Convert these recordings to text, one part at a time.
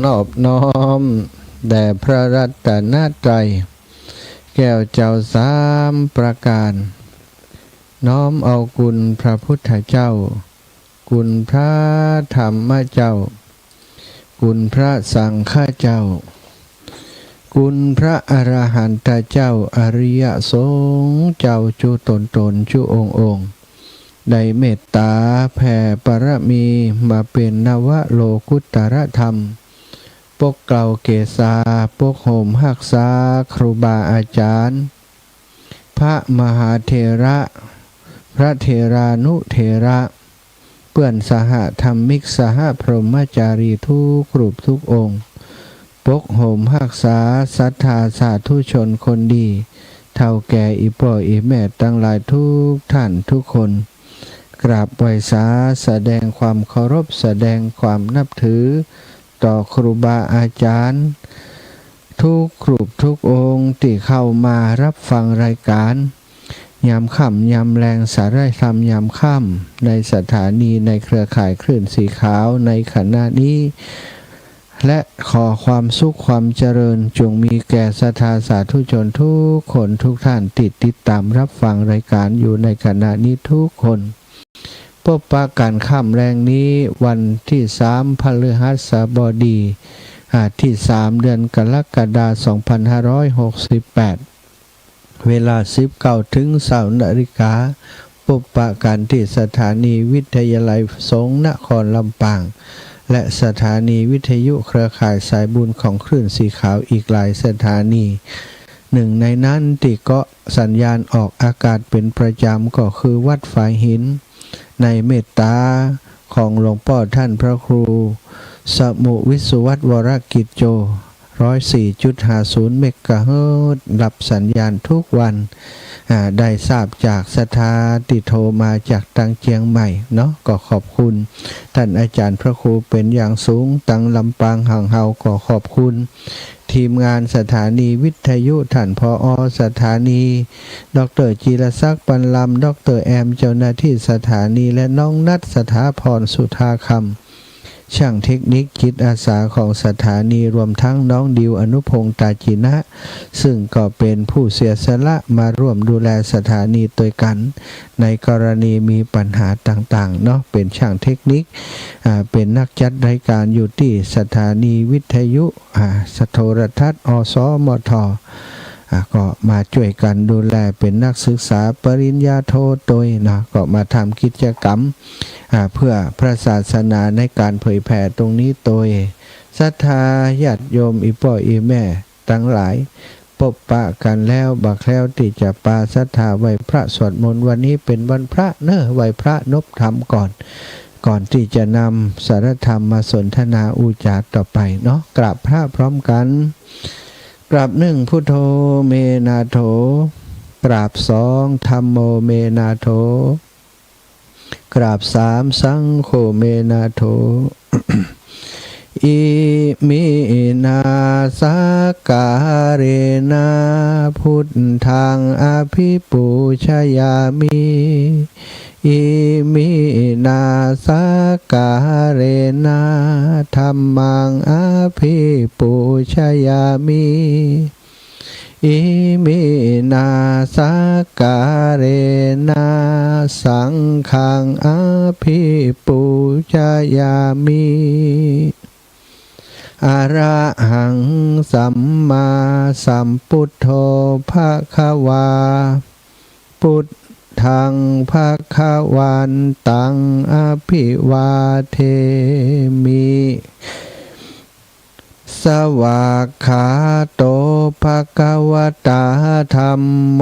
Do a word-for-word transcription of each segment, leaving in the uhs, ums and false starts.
นอบน้อมแด่พระรัตนตรัย แก้วเจ้าสามประการ น้อมเอาคุณพระพุทธเจ้า คุณพระธรรมเจ้า คุณพระสังฆเจ้า คุณพระอรหันตเจ้า อริยสงฆ์เจ้าจุ๊ต๋นๆ จุ๊องค์ๆ ได้เมตต๋าแผ่ปารมีมาเป๋นนวโลกุตตรธรรม ปกเกล้าเกศา ปกโฮมฮักษาครูบาอาจ๋ารย์ พระมหาเถระ พระเถรานุเถระ เปื้อนสหธรรมิก สหพรหมจารีทุกรูปทุกองค์ ปกโฮมฮักษาศรัทธาสาธุชนคนดี เฒ่าแก่อี่ป้ออี่แม่ตังหลายทุกท่านทุกคน กราบไหว้สา แสดงความเคารพ แสดงความนับถือ ต่อครูบาอาจ๋ารย์ ทุกรูปทุกองค์ตี้เข้ามาฮับฟังรายก๋าน ยามค่ำยามแลง สาธยธรรมยามค่ำ ในสถานีในเครือข่ายคลื่นสีขาวในขณะนี้ และขอความสุขความเจริญจงมีแก่ศรัทธาสาธุชนทุกคนทุกท่านตี้ติดต๋ามฮับฟังรายก๋านอยู่ในขณะนี้ทุกคน ปบปะกั๋นค่ำแลงนี้วันตี้สาม พฤหัสบดี อาทิตย์ตี้สาม เดือนกรกฎาคม สองพันห้าร้อยหกสิบแปด เวลาสิบเก้าเถิงซาวนาฬิกา ปบปะกั๋นตี้สถานีวิทยาลัยสงฆ์นครลำปาง และสถานีวิทยุเครือข่ายสายบุญของคลื่นสีขาวอีกหลายสถานี นึ่งในนั้นตี้เกาะสัญญาณออกอากาศเป๋นประจ๋ำก็คือวัดฝายหิน ในเมตต๋าของหลวงป้อท่านพระครู สมุห์ วิศวัตร วรกิจโจ ร้อยสี่จุดห้าศูนย์เมกะเฮิรตซ์ ฮับสัญญาณทุกวัน อ่า ได้ทราบจากศรัทธาตี้โทรมาจากตังเจียงใหม่เนาะ ก็ขอบคุณต้านอาจ๋ารย์พระครูเป๋นอย่างสูง ตังลำปางห่างเฮาก็ขอบคุณ ทีมงานสถานีวิทยุ ต้าน ผอ สถานี ด็อกเตอร์ จีรศักดิ์ ปันลำ ด็อกเตอร์ แอม เจ้าหน้าตี้สถานี และน้องนัท สถาพร สุธาคำ ช่างเทคนิคจิตอาสาของสถานี รวมทั้งน้องดิว อนุพงษ์ ตาจินะ ซึ่งก็เป๋นผู้เสียสละมาร่วมดูแลสถานีตวยกั๋น ในกรณีมีปัญหาต่างๆ เนาะ เป๋นช่างเทคนิค อ่า เป๋นนักจัดรายก๋านอยู่ตี้สถานีวิทยุ อ่า โทรทัศน์ อสมท อ่า ก็มาจ้วยกั๋นดูแล เป๋นนักศึกษาปริญญาโทตวยเนาะ ก็มาทำกิจกรรม อ่า เพื่อพระศาสนาในก๋านเผยแผ่ตรงนี้ตวย ศรัทธาญาติโยมอี่ป้ออี่แม่ตังหลาย ปบปะกั๋นแล้ว บ่าแคล้วตี้จะปาศรัทธาไหว้พระสวดมนต์ วันนี้เป๋นวันพระเนาะ ไหว้พระนบธรรมก่อน ก่อนตี้จะนำสารธรรมมาสนทนาอู้จ๋าต่อไปเนาะ กราบพระพร้อมกั๋น กราบหนึ่ง พุทโธ เม นาโถ กราบสอง ธัมโม เม นาโถ กราบสาม สังโฆ เม นาโถ อิมินา สักการะนะ พุทธัง อภิปูชยามิ อิมินา สักการะนะ ธัมมัง อภิปูชยามิ อิมินา สักการะนะ สังฆัง อภิปูชยามิ อะระหัง สัมมาสัมพุทโธ ภะคะวา พุทธัง ภะคะวันตัง อะภิวาเทมิ สวากขาโต ภะคะวะตา ธัมโม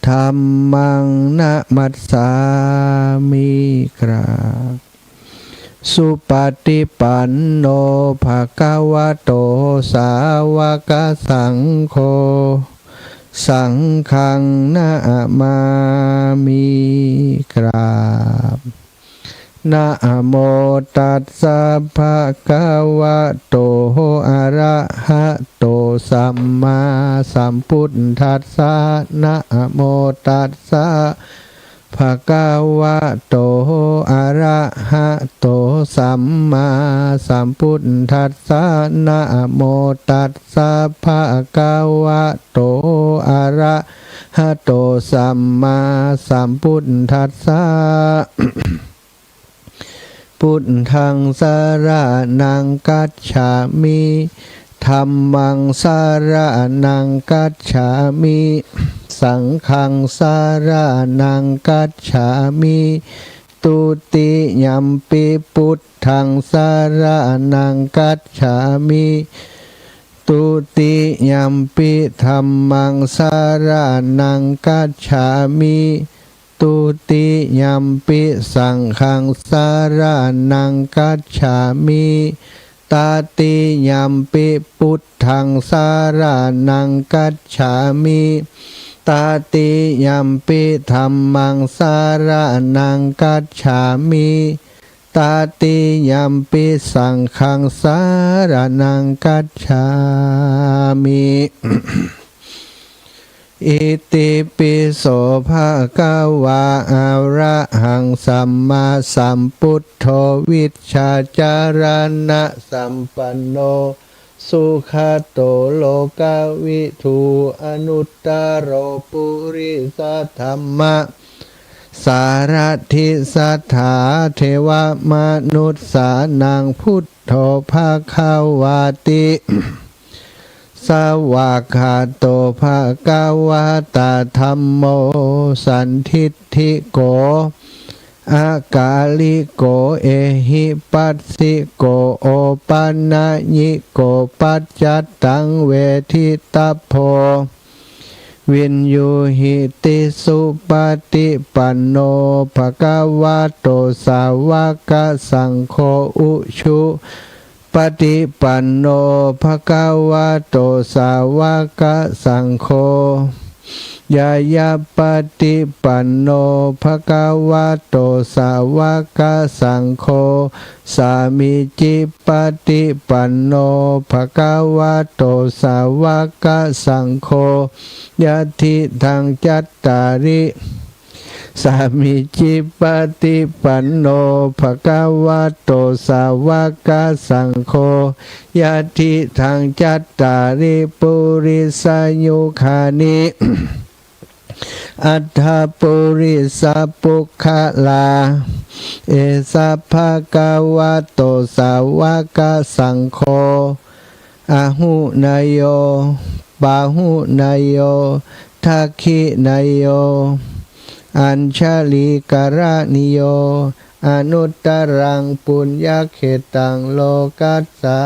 ธัมมัง นะมัสสามิ กราบ สุปฏิปันโน ภะคะวะโต สาวกสังโฆ สังฆัง นะมามิ กราบ นะโมตัสสะ ภะคะวะโต อะระหะโต สัมมาสัมพุทธัสสะ นะโมตัสสะ ภะคะวะโต อะระหะโต สัมมาสัมพุทธัสสะ นะโมตัสสะ ภะคะวะโต อะระหะโต สัมมาสัมพุทธัสสะ พุทธัง สะระณัง คัจฉามิ ธัมมัง สะระณัง คัจฉามิ สังฆัง สะระณัง คัจฉามิ ทุติยัมปิ พุทธัง สะระณัง คัจฉามิ ทุติยัมปิ ธัมมัง สะระณัง คัจฉามิ ทุติยัมปิ สังฆัง สะระณัง คัจฉามิ ตติยัมปิ พุทธัง สะระณัง คัจฉามิ ตติยัมปิ ธัมมัง สะระณัง คัจฉามิ ตติยัมปิ สังฆัง สะระณัง คัจฉามิ อิติปิโส ภะคะวา อะระหัง สัมมาสัมพุทโธ วิชชาจารณะสัมปันโน สุขะโต โลกะวิทู อนุตตะโร ปุริสะธัมมะสารถิ สัทธา เทวะมนุสสานัง พุทโธ ภะคะวาติ สวากขาโต ภะคะวะตะ ธัมโม สันทิฏฐิโก อะกาลิโก เอหิปัสสิโก โอปะนะญิโก ปัจจัตตัง เวทิตัพโพ วิญญูหิติ สุปะฏิปันโน ภะคะวะโต สาวะกะสังโฆ อุชุปะฏิปันโน ภะคะวะโต สาวะกะสังโฆ ญาญาปะฏิปันโน ภะคะวะโต สาวะกะสังโฆ สามีจิปะฏิปันโน ภะคะวะโต สาวะกะสังโฆ ยัตถิตัง จัตตาริ สามีจิปะฏิปันโน ภะคะวะโต สาวะกะสังโฆ ยัตถิตัง จัตตาริ ปุริสายุคานิ อัตถะปุริสะปุคคละ เอสะ ภะคะวะโต สาวะกะสังโฆ อาหุเนโย ปาหุเนโย ทักขิเนโย อัญชลีกะระณิโย อนุตตะรัง ปุญญะเขตัง โลกัสสา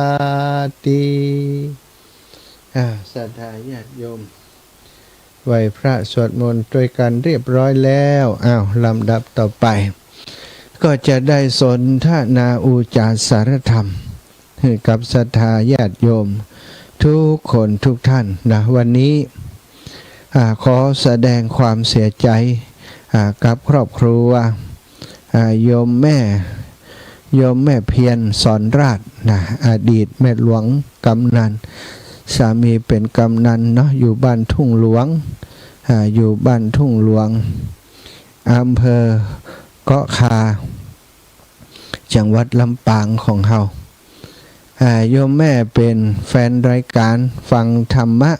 ติ อ่า ศรัทธาญาติโยม ไหว้พระสวดมนต์ตวยกั๋นเรียบร้อยแล้ว อ้าว ลำดับต่อไป ก็จะได้สนทนาอุจจาสารธรรม หื้อกับศรัทธาญาติโยมทุกคนทุกท่านนะ วันนี้ อ่า ขอแสดงความเสียใจ๋ อ่า กับครอบครัว อ่า โยมแม่ โยมแม่เพียร สอนราชนะ อดีตแม่หลวงกำนัน สามีเป๋นกำนันเนาะ อยู่บ้านทุ่งหลวง อ่า อยู่บ้านทุ่งหลวง อำเภอเกาะคา จังหวัดลำปางของเฮา อ่า โยมแม่เป๋นแฟนรายการฟังธรรมะ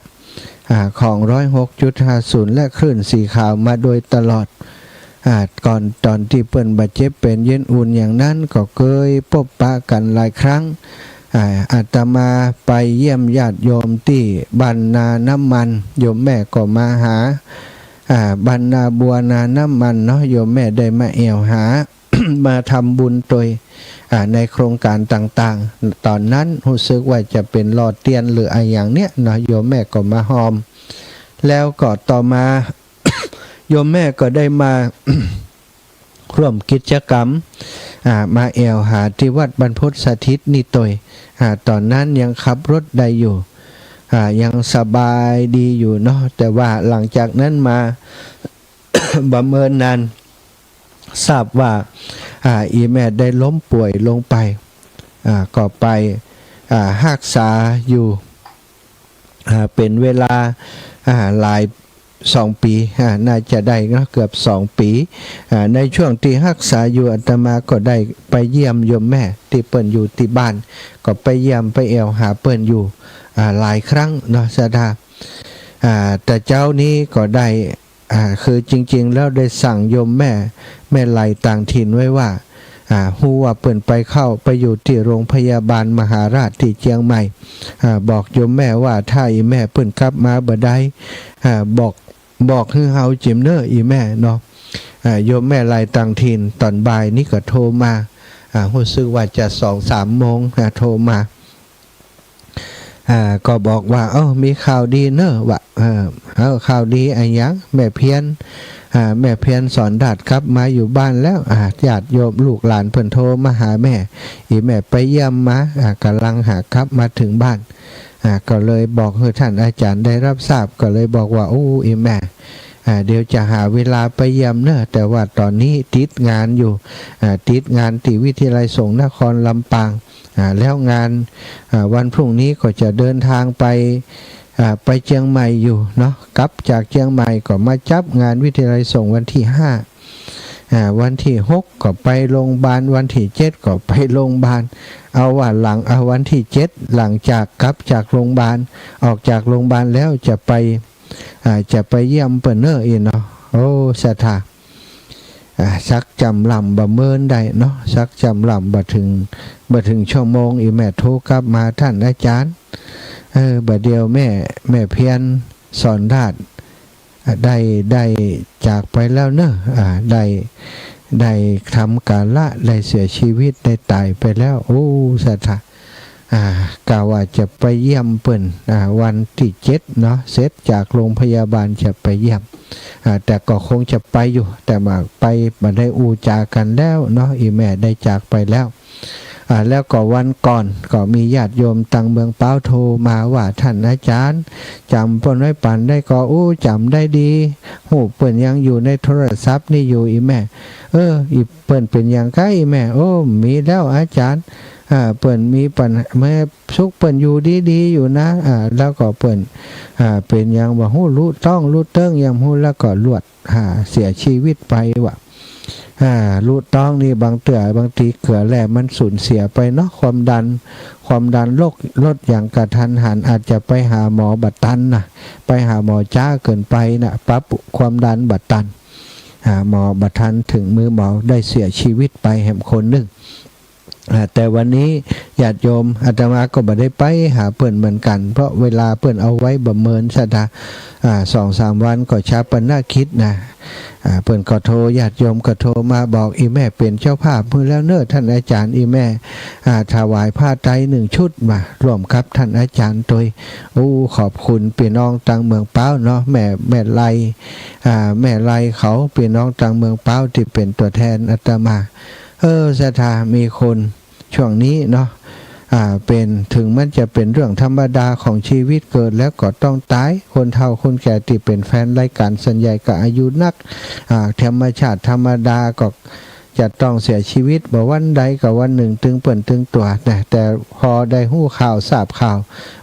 อ่า ของ ร้อยหกจุดห้าศูนย์ และคลื่นสีขาวมาโดยตลอด อ่า ก่อน ต๋อนตี้เปิ้นบาดเจ็บเป๋นเย็นอุ่นอย่างนั้น ก็เกยปบปะกั๋นหลายครั้ง อ่า อาตมาไปเยี่ยมญาติโยมตี้บ้านนาน้ำมัน โยมแม่ก็มาหา อ่า บ้านนาบัวนาน้ำมันเนาะ โยมแม่ได้มาแอ่วหา มาทำบุญตวย อ่า ในโครงก๋านต่างๆ ต๋อนนั้นฮู้สึกว่าจะเป๋นหล่อเตียนหรืออะหยังเนี่ยเนาะ โยมแม่ก็มาฮอม แล้วก็ต่อมา โยมแม่ก็ได้มา ร่วมกิจกรรม อ่า มาแอ่วหาตี้วัดบรรพตสถิตนี่ตวย อ่า ต๋อนนั้นยังขับรถได้อยู่ อ่า ยังสบายดีอยู่เนาะ แต่ว่าหลังจากนั้นมา บ่เมินนาน ทราบว่า อ่า อี่แม่ได้ล้มป่วยลงไป อ่า ก็ไป อ่า ฮักษาอยู่ อ่า เป๋นเวลา อ่า หลาย สองปี๋ อ่า น่าจะได้เนาะ เกือบสองปี๋ อ่า ในช่วงตี้ฮักษาอยู่ อาตมาก็ได้ไปเยี่ยมโยมแม่ตี้เปิ้นอยู่ตี้บ้าน ก็ไปเยี่ยมไปแอ่วหาเปิ้นอยู่ อ่า หลายครั้งเนาะ ศรัทธา อ่า แต่เจ๊านี้ก็ได้ อ่า คือจริงๆ แล้วได้สั่งโยมแม่ แม่ไลต่างถิ่นไว้ว่า อ่า ฮู้ว่าเปิ้นไปเข้าไปอยู่ตี้โรงพยาบาลมหาราชตี้เจียงใหม่ อ่า บอกโยมแม่ว่าถ้าอี่แม่เปิ้นกลับมาบ่ได้ อ่า บอก บอกหื้อเฮาจิมเน่ออี่แม่เนาะ อ่า โยมแม่ไลต่างถิ่นต๋อนบ่ายนี้ก็โทรมา อ่า ฮู้สึกว่าจะสองสามโมง อ่า โทรมา อ่า ก็บอกว่า เอ้า มีข่าวดีเน่อ ว่า เออ เอ้า ข่าวดีอะหยัง แม่เพียร อ่า แม่เพียรสอนดาษกลับมาอยู่บ้านแล้ว อ่า ญาติโยมลูกหลานเปิ้นโทรมาหาแม่ อี่แม่ไปเยี่ยมมา อ่า ก่ำลังหากลับมาเถิงบ้าน อ่า ก็เลยบอกหื้อท่านอาจ๋ารย์ได้ฮับทราบ ก็เลยบอกว่า โอ้ อี่แม่ อ่า เดี๋ยวจะหาเวลาไปเยี่ยมเน่อ แต่ว่าต๋อนนี้ติดงานอยู่ อ่า ติดงานตี้วิทยาลัยสงฆ์นครลำปาง อ่า แล้วงาน อ่า วันพรุ่งนี้ก็จะเดินทางไป อ่า ไปเจียงใหม่อยู่เนาะ กลับจากเจียงใหม่ก็มาจับงานวิทยาลัยสงฆ์วันตี้ห้า อ่า วันตี้หกก็ไปโรงพยาบาล วันตี้เจ็ดก็ไปโรงพยาบาล เอาว่าหลัง เอาวันตี้เจ็ด หลังจากกลับจากโรงพยาบาล ออกจากโรงพยาบาลแล้วจะไป อ่า จะไปเยี่ยมเปิ้นเน่ออี่เนาะ โอ้ ศรัทธา อ่า สักจำล่ำบ่เมินได้เนาะ สักจำล่ำบ่เถิง บ่เถิงชั่วโมง อี่แม่โทรกลับมา ท่านอาจ๋ารย์ เออ บ่าเดี่ยวแม่ แม่เพียรสอนดาษ อ่า ได้ ได้จากไปแล้วเน่อ อ่า ได้ ได้ทำกาละ ได้เสียชีวิต ได้ต๋ายไปแล้ว โอ้ ศรัทธา อ่า กะว่าจะไปเยี่ยมเปิ้น อ่า วันตี้เจ็ดเนาะ เสร็จจากโรงพยาบาลจะไปเยี่ยม อ่า แต่ก็คงจะไปอยู่ แต่ว่าไปบ่ได้อู้จ๋ากั๋นแล้วเนาะ อี่แม่ได้จากไปแล้ว อ่า แล้วก็วันก่อนก็มีญาติโยมตังเมืองป๊าวโทรมาว่า ท่านอาจ๋ารย์ จ๋ำเปิ้นไว้ปานใดก่อ อู้ จ๋ำได้ดี ฮู้เปิ้นยังอยู่ในโทรศัพท์นี่อยู่ อี่แม่ เออ อี่ เปิ้นเป๋นหยังก้าอี่แม่ โอ้ มีแล้วอาจ๋ารย์ อ่า เปิ้นมีปัญหา แม่สุขเปิ้นอยู่ดีๆ อยู่นะ อ่า แล้วก็เปิ้น อ่า เป๋นหยังบ่ฮู้ ลุต๊องลุเติ๊งยังบ่ฮู้ แล้วก็ลวด อ่า เสียชีวิตไปว่ะ อ่า ลุต๊องนี่บางเตื้อ บางทีเกือแร่มันสูญเสียไปเนาะ ความดัน ความดันลด ลดอย่างกะทันหัน อาจจะไปหาหมอบ่ตันนะ ไปหาหมอจ๊าเกินไปนะ ปั๊บความดันบ่ตัน อ่า หมอบ่ทันเถิงมือหมอ ได้เสียชีวิตไปแหมคนนึ่ง อ่า แต่วันนี้ญาติโยม อาตมาก็บ่ได้ไปหาเปิ้นเหมือนกั๋น เพราะเวลาเปิ้นเอาไว้บ่เมิน ศรัทธา อ่า สองสามวันก็ฌาปนกิจนะ อ่า เปิ้นก็โทร ญาติโยมก็โทรมาบอก อี่แม่เป๋นเจ้าภาพหื้อแล้วเน่อ ท่านอาจ๋ารย์ อี่แม่ อ่า ถวายผ้าไตรนึ่งชุดมา ร่วมกับท่านอาจ๋ารย์ตวย โอ้ ขอบคุณปี้น้องตังเมืองป๊าวเนาะ แม่ แม่ไล อ่า แม่ไลเขา ปี้น้องตังเมืองป๊าวตี้เป๋นตั๋วแทนอาตมา เออ ศรัทธา มีคน ช่วงนี้เนาะ อ่า เป๋น เถิงมันจะเป๋นเรื่องธรรมดาของชีวิต เกิดแล้วก็ต้องต๋าย คนเฒ่าคนแก่ตี้เป๋นแฟนรายก๋านส่วนใหญ่ก็อายุนัก อ่า ธรรมชาติธรรมดาก็จะต้องเสียชีวิต บ่วันใดก็วันนึ่ง ตึงเปิ้นตึงตั๋วนะ แต่พอได้ฮู้ข่าว ทราบข่าว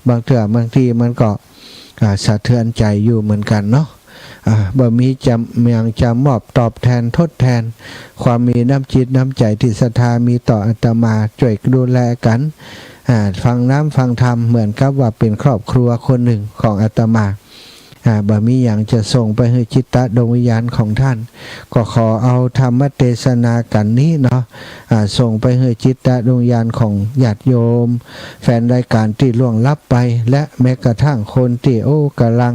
บางเตื้อ บางทีมันก็ อ่า สะเทือนใจ๋อยู่เหมือนกั๋นเนาะ อ่า บ่มีจะ หยังจะมอบตอบแทนทดแทน ความมีน้ำจิตน้ำใจ๋ตี้ศรัทธามีต่ออาตมา จ้วยดูแลกั๋น อ่า ฟังน้ำฟังธรรม เหมือนกับว่าเป๋นครอบครัวคนนึ่งของอาตมา อ่า บ่มีหยังจะส่งไปหื้อจิตตะดวงวิญญาณของท่าน ก็ขอเอาธรรมเตสนากั๋นนี้เนาะ อ่า ส่งไปหื้อจิตตะดวงวิญญาณของญาติโยม แฟนรายก๋านตี้ล่วงลับไป และแม้กระทั่งคนตี้ โอ้ ก่ำลัง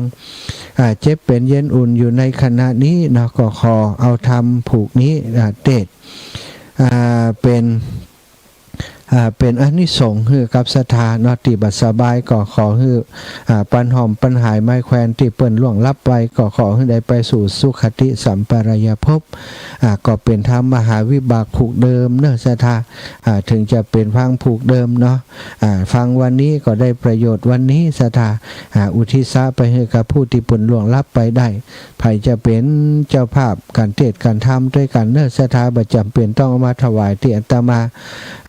อ่า เจ็บเป๋นเย็นอุ่นอยู่ในขณะนี้เนาะ ก็ขอเอาธรรมผูกนี้ อ่า เตสน์ อ่า เป๋น อ่า เป๋นอานิสงส์หื้อกับศรัทธาเนาะ ตี้บ่สบายก็ขอหื้อ อ่า ปันหอมปันหายไม้แควน ตี้เปิ้นล่วงลับไปก็ขอหื้อได้ไปสู่สุคติสัมปรายภพ อ่า ก็เป๋นธรรมมหาวิบากผูกเดิมเนาะศรัทธา อ่า เถิงจะเป๋นฟังผูกเดิมเนาะ อ่า ฟังวันนี้ก็ได้ประโยชน์วันนี้ศรัทธา อ่า อุทิศไปหื้อกับผู้ตี้เปิ้นล่วงลับไปได้ ใผจะเป๋นเจ้าภาพก๋านเตสน์ก๋านธรรมตวยกั๋นเนาะศรัทธา บ่จ๋ำเป๋นต้องเอามาถวายตี้อาตมา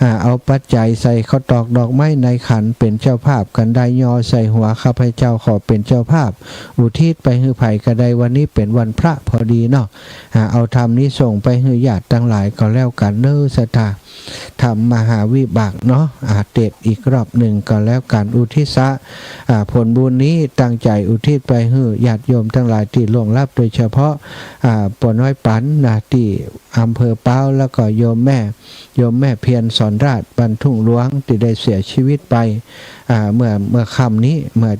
อ่า เอาไป ปัจจัยใส่ข้าวตอกดอกไม้ในขันเป๋นเจ้าภาพ กันได้ยอใส่หัวข้าพเจ้าขอเป๋นเจ้าภาพ อุทิศไปหื้อใผก็ได้ วันนี้เป๋นวันพระพอดีเนาะ อ่า เอาธรรมนี้ส่งไปหื้อญาติตังหลายก็แล้วกั๋นเน่อ ศรัทธาธรรมมหาวิบากเนาะ อ่า เตศน์อีกรอบนึ่งก็แล้วกั๋น อุทิศะ อ่า ผลบุญนี้ตั้งใจ๋อุทิศไปหื้อญาติโยมตังหลายตี้ล่วงลับ โดยเฉพาะ อ่า ป้อน้อยปั๋นนะ ตี้อำเภอป๊าว แล้วก็โยมแม่ โยมแม่เพียรสอนราช บ้านทุ่งหลวง ตี้ได้เสียชีวิตไป อ่า เมื่อ เมื่อค่ำนี้ เมื่อ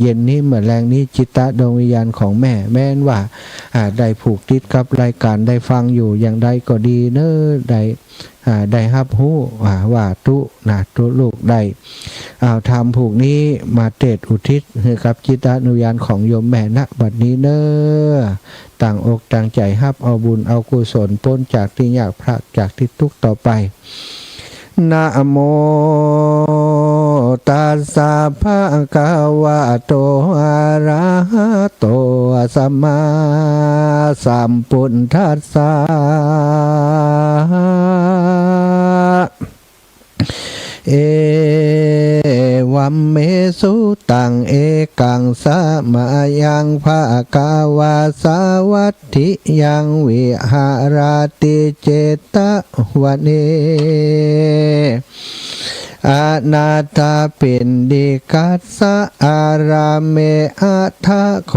เย็นนี้ เมื่อแลงนี้ จิตตะดวงวิญญาณของแม่ แม้นว่า อ่า ได้ผูกติดกับรายก๋านได้ฟังอยู่อย่างใดก็ดีเน่อ ได้ อ่า ได้ฮับฮู้ อ่า ว่าตุ๊นะ ตุ๊ลูกได้เอาธรรมผูกนี้มาเตศน์อุทิศหื้อกับจิตตานุญาณของโยมแม่ ณ บัดนี้เน่อ ตั้งอกตั้งใจ๋ฮับเอาบุญเอากุศล ป๊นจากตี้ยาก พรากจากตี้ตุ๊กต่อไป นะโมตัสสะ ภะคะวะโต อะระหะโต สัมมาสัมพุทธัสสะ เอวัมเม สุตัง เอกัง สะมะยัง ภะคะวา สาวัต ถิยัง วิหะระติ เจตวะเน อะนาถะปิณฑิกัสสะ อารามเม อะถะ โข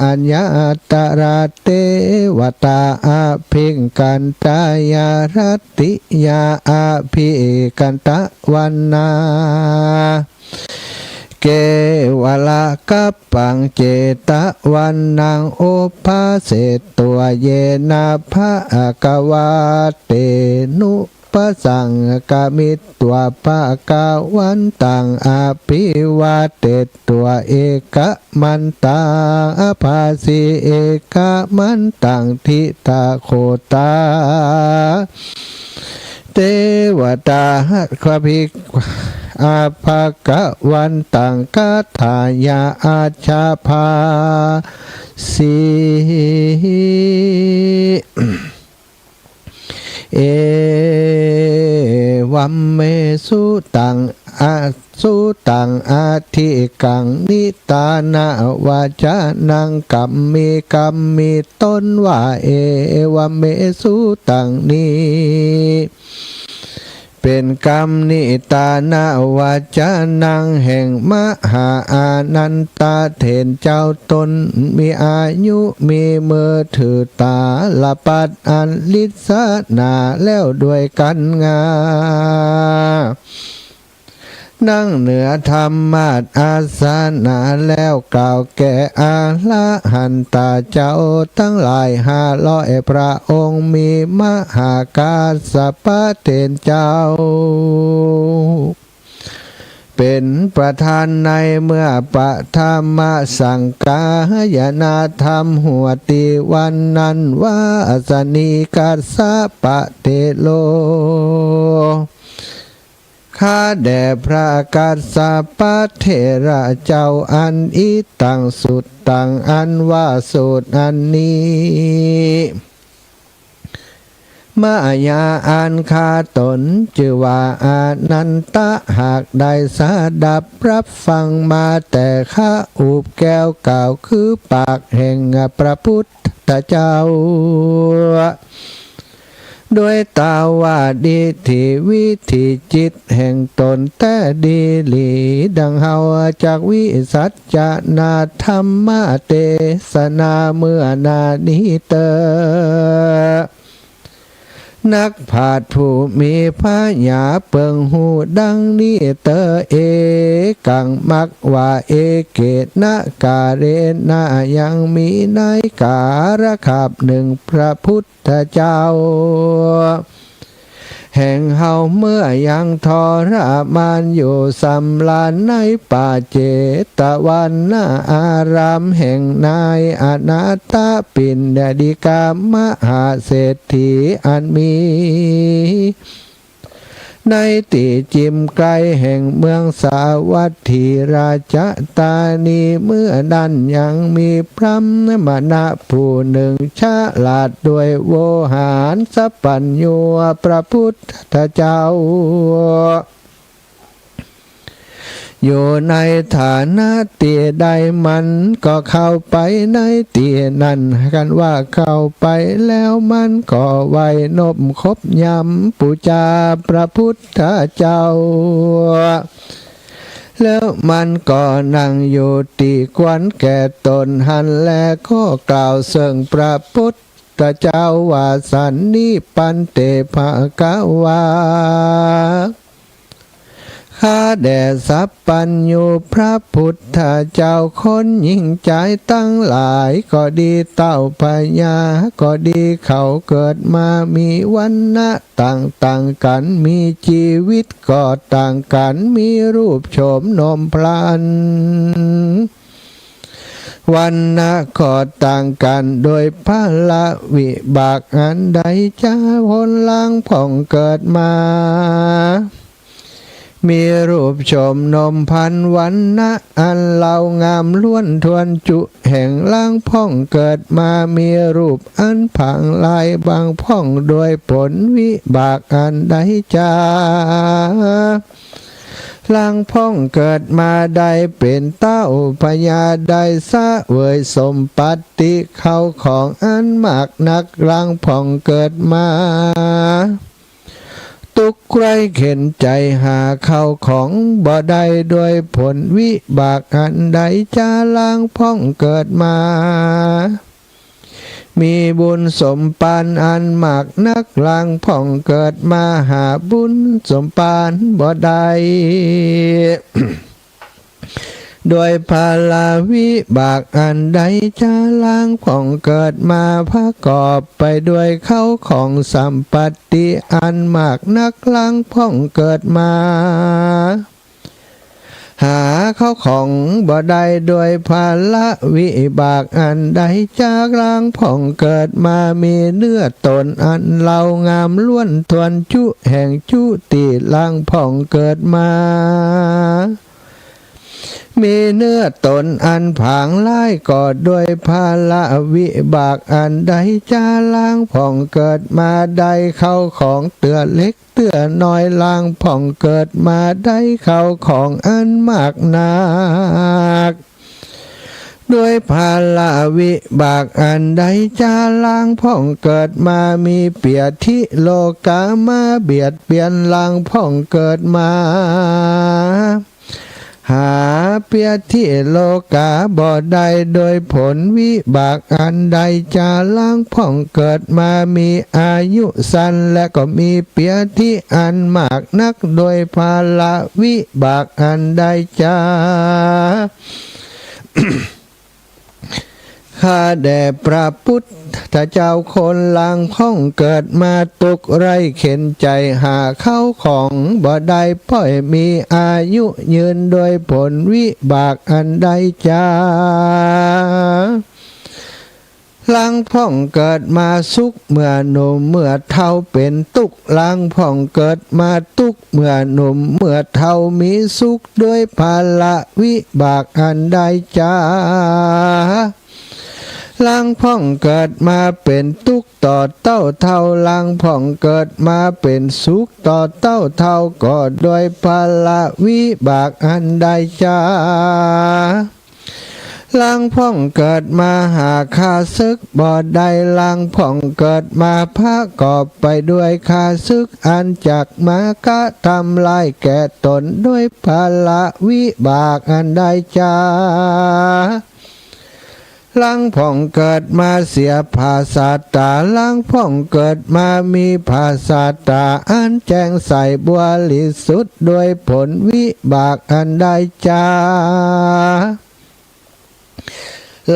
อะญะตะระ เตวะตา อะภิกขันตะ ญา รัตติยา อะภิกขันตะวัณณา เกวะละกัปปัง เจตวัณณัง อุปพาเสตวะ เยนะ ภะคะวา เตนุปสังคะมิตวะ ภะคะวันตัง อะภิวาเตตวะ เอกะมันตัง อะภาสิ เอกะมันตัง ทิตาโขตา เตวะตา อะภิ อะภะคะวันตัง กะถายา อัจฉะภาสิ เอวัมเม สุตัง อะ สุตัง อะทิกัง นิตานะวัจจะนัง กัมมิ กัมมิ ตนว่า เอวัมเม สุตัง นี้ เป๋นกำนิตานะวัจจะนัง แห่งมหาอานันทะเถรเจ้า ตนมีอายุ มีมือถือตาลปัตรอันริษณาแล้วด้วยกัญญา นั่งเหนือธรรมาสน์อาสนะแล้ว กล่าวแก่อรหันตะเจ้าตังหลายห้าร้อยพระองค์ มีมหากัสสปะเถรเจ้า เป๋นประธานในเมื่อปฐมสังกายนาธรรมหัวตี้วันนั้น วาสนีกัสสปะเถโร ข้าแด่พระกัสสปะเถระเจ้า อันอิตัง สูตรตัง อันว่าสูตรอันนี้ มายา อันข้าตนจื้อว่าอานันทะ หากได้สดับรับฟังมาแต่ข้าอุบแก้วกล่าวคือปากแห่งพระพุทธเจ้า ด้วยตาวาดิฏฐิวิถีจิตแห่งตนแต๊ดีหลี ดังเฮาจักวิสัชนาธรรมเตสนาเมื่อนานี้เตอ นักปราชญ์ผู้มีผญาเปิงฮู้ดังนี้เตอ เอกัง มักว่า เอเกนะกาเลนะ ยังมีในกาลคาบหนึ่ง พระพุทธเจ้าแห่งเฮาเมื่อยังทรมานอยู่สำราญในป่าเจตวันนารามแห่งนายอนาถปิณฑิกมหาเศรษฐีอันมี ในตี้จิ่มไก๋แห่งเมืองสาวัตถีราชธานี เมื่อนั้นยังมีพราหมณ์ผู้นึ่งฉลาดด้วยโวหารสัพพัญญู พระพุทธเจ้า อยู่ในฐานะตี้ใดมันก็เข้าไปในตี้นั้น คันว่าเข้าไปแล้วมันก็ไหว้นบขบยำปู๋จาพระพุทธเจ้า แล้วมันก็นั่งอยู่ตี้ควรแก่ต๋นหั้นแล ก็กล่าวเซิ่งพระพุทธเจ้าว่า สันนิปันเต ภะคะวา ข้าแด่สัพพัญญูพระพุทธเจ้า คนญิงจายตังหลายก็ดี เต้าพญาก็ดี เขาเกิดมามีวรรณะต่างๆ กั๋น มีจีวิตก็ต่างกั๋น มีรูปโฉมนมพรรณ วรรณะก็ต่างกั๋น โดยพละวิบากอันใดจา คนลางพ่องเกิดมา มีรูปโฉมนมพรรณ วรรณะอันเลางามล้วนถ้วนจุแห่ง ลางพ่องเกิดมา มีรูปอันผางลายบางพ่อง โดยผลวิบากอันใดจา ลางพ่องเกิดมาได้เป๋นเต้าพญา ได้เสวยสมบัติเข้าของอันมากนัก ลางพ่องเกิดมา ตุ๊กข์ใคร่เข็ญใจ๋หาเข้าของบ่ได้ โดยผลวิบากอันใดจา ลางพ่องเกิดมา มีบุญสมบัติอันมากนัก ลางพ่องเกิดมา หาบุญสมบัติบ่ได้ โดยพละวิบากอันใดจา ลางพ่องเกิดมา ประกอบไปด้วยเข้าของสมบัติอันมากนัก ลางพ่องเกิดมา หาเข้าของบ่ได้ โดยพละวิบากอันใดจา ลางพ่องเกิดมา มีเนื้อต๋นอันเลางามล้วนถ้วนจุแห่ง จุตี้ลางพ่องเกิดมา มีเนื้อต๋นอันผางลายก็ โดยพละวิบากอันใดจา ลางพ่องเกิดมา ได้เข้าของเตื้อเล็กเตื้อน้อย ลางพ่องเกิดมา ได้เข้าของอันมากนัก โดยพละวิบากอันใดจา ลางพ่องเกิดมา มีเปียธิโลก๋ามาเบียดเบียน ลางพ่องเกิดมา หาเปียธิโลก๋าบ่ได้ โดยผลวิบากอันใดจา ลางพ่องเกิดมา มีอายุสั้น และก็มีเปียธิอันมากนัก โดยพละวิบากอันใดจา ข้าแด่พระพุทธเจ้า คนลางพ่องเกิดมา ตุ๊กข์ใคร่เข็ญใจ๋หาเข้าของบ่ได้ ป้อยมีอายุยืน โดยผลวิบากอันใดจา ลางพ่องเกิดมาสุขเมื่อหนุ่มเมื่อเฒ่าเป๋นตุ๊กข์ ลางพ่องเกิดมาตุ๊กข์เมื่อหนุ่มเมื่อเฒ่ามีสุข โดยพละวิบากอันใดจา ลางพ่องเกิดมาเป๋นตุ๊กข์ต่อเต้าเฒ่า ลางพ่องเกิดมาเป๋นสุขต่อเต้าเฒ่า ก็โดยพละวิบากอันใดจา ลางพ่องเกิดมาหาข้าศึกบ่ได้ ลางพ่องเกิดมาประกอบไปด้วยข้าศึก อันจักมากระทำร้ายแก่ต๋น โดยพละวิบากอันใดจา ลางพ่องเกิดมาเสียผาสาต๋า ลางพ่องเกิดมามีผาสาต๋าอันแจ้งใสบริสุทธิ์ โดยผลวิบากอันใดจา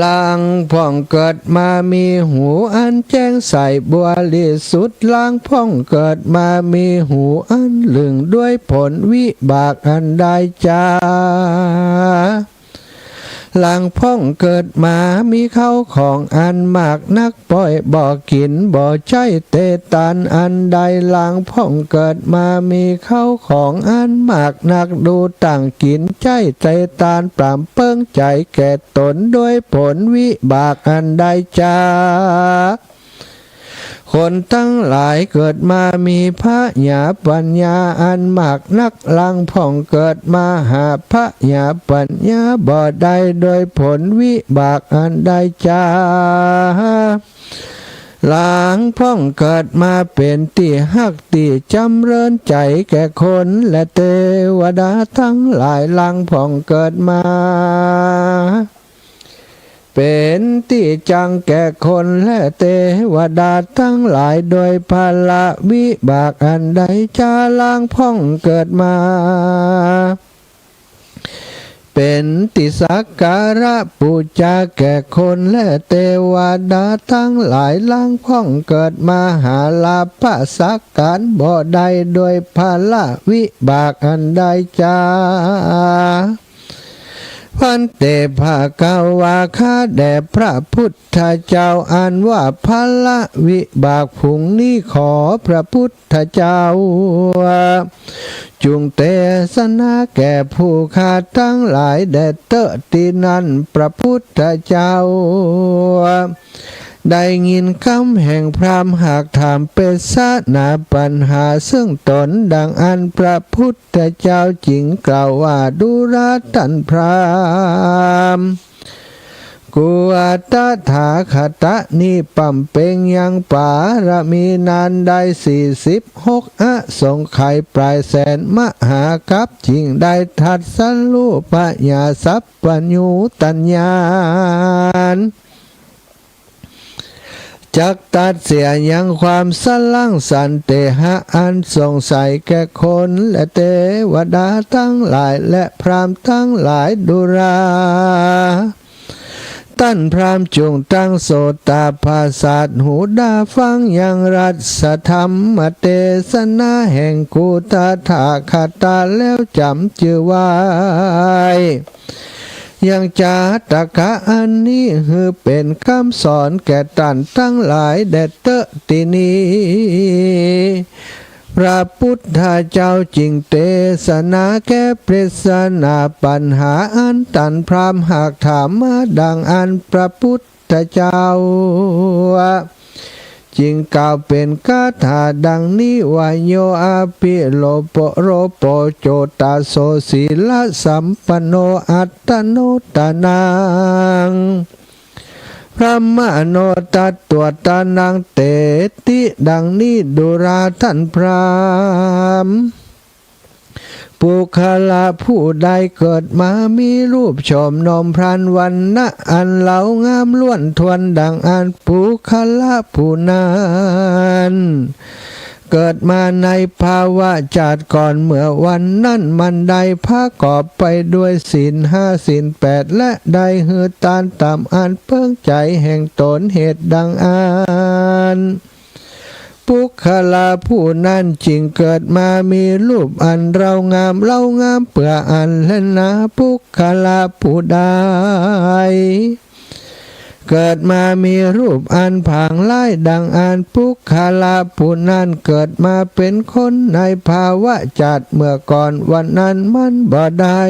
ลางพ่องเกิดมามีหูอันแจ้งใสบริสุทธิ์ ลางพ่องเกิดมามีหูอันลึ่ง โดยผลวิบากอันใดจา ล หลังพ่องเกิดมามีข้าวของอันมากนัก ป้อยบ่กิ๋นบ่ใจ๊เตตานอันใด หลังพ่องเกิดมามีข้าวของอันมากนัก ดูตั้งกิ๋นใจ๊เตตาน ปรำเปิงใจ๋แก่ต๋น ด้วยผลวิบากอันใดจา คนตังหลายเกิดมามีผญาปัญญาอันมากนัก หลังพ่องเกิดมาหาผญาปัญญาบ่ได้ ด้วยผลวิบากอันใดจา หลังพ่องเกิดมาเป๋นตี้ฮักตี้จ๋ำเริญใจ๋แก่คนและเตวดาตังหลาย หลังพ่องเกิดมา เป๋นตี้จังแก่คนและเตวดาตังหลาย ด้วยผละวิบากอันใดจา หลังพ่องเกิดมา เป๋นตี้สักการะปู๋จาแก่คนและเตวดาตังหลาย หลังพ่องเกิดมาหาลาภสักก๋านบ่ได้ ด้วยผละวิบากอันใดจา ภันเต ภควา ข้าแด่พระพุทธเจ้า อันว่าผละวิบากผุงนี้ ขอพระพุทธเจ้า จุ่งเตสนาแก่ผู้ข้าตังหลายแด่เต๊อะตี้นั่น พระพุทธเจ้า ได้ยินกำแห่งพราหมณ์หากถามเปสนาปัญหาเซิ่งต๋น ดังอั้นพระพุทธเจ้าจึงกล่าวว่า ดูราต้านพราหมณ์ กุตถาคตะนี้ปำเป็งยังปารมีนานได้สี่สิบหกอสงไขย ปลายแสนมหากัป จึงได้ตรัสรู้ผญาสัพพัญญูตญาณ จักตัดเสียยังความสลังสันเตหะอันสงสัยแก่คนและเตวดาตังหลายและพราหมณ์ตังหลาย ดูราต้านพราหมณ์จุ่งตั้งโสตประสาทหูดาฟังยังรัสธรรมเตสนาแห่งกุตถาคตะแล้วจ๋ำจื้อไว้ ยังจาตกะอันนี้หื้อเป๋นกำสอนแก่ต้านตังหลายแด่เต๊อะตี้นี้ พระพุทธเจ้าจึงเตสนาแก้เปสนาปัญหาอันต้านพราหมณ์หากถามมาดังอั้น พระพุทธเจ้า จึงกล่าวเป๋นคาถาดังนี้ว่า โย อภิ โล โป โร โป โจ ตะ โส สี ละ สัม ปัน โน อัต ตะ โน ตะ นัง พระ มะ โน ตัต ตะ นัง เต ติ ดังนี้ ดูราต้านพราหมณ์ ปุคคละผู้ใดเกิดมามีรูปโฉมโนมพรรณวรรณะอันเลางามล้วนถ้วนดังอั้น ปุคคละผู้นั้น เกิดมาในภวชาติก่อนเมื่อวันนั้นมันได้ประกอบไปด้วยศีลห้าศีลแปด และได้หื้อตานต๋ามอันเปิงใจ๋แห่งต๋นเหตุดังอั้น ปุคคละผู้นั้นจึงเกิดมามีรูปอันเลางาม เลางามเปื้ออั้นแลนา ปุคคละผู้ใด เกิดมามีรูปอันผางร้ายดังอั้น ปุคคละผู้นั้นเกิดมาเป๋นคนในภวชาติเมื่อก่อนวันนั้นมันบ่ได้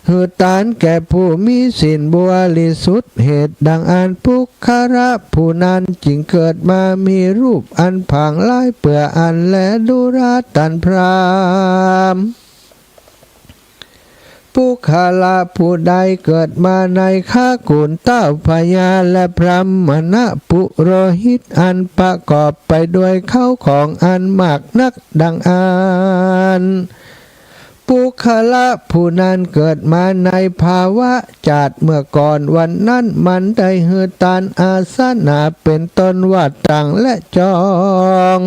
หื้อตานแก่ผู้มีศีลบริสุทธิ์เหตุดังอั้น ปุคคละผู้นั้นจึงเกิดมามีรูปอันผางร้ายเปื้ออั้นแล ดูราต้านพราหมณ์ ปุคคละผู้ใดเกิดมาในคกุฏเจ้าพญาและพราหมณปุโรหิตอันประกอบไปด้วยเข้าของอันมากนักดังอั้น ปุคคละผู้นั้นเกิดมาในภวชาติเมื่อก่อนวันนั้นมันได้หื้อตานอาสนะเป๋นต้นว่าตั๋งและจอง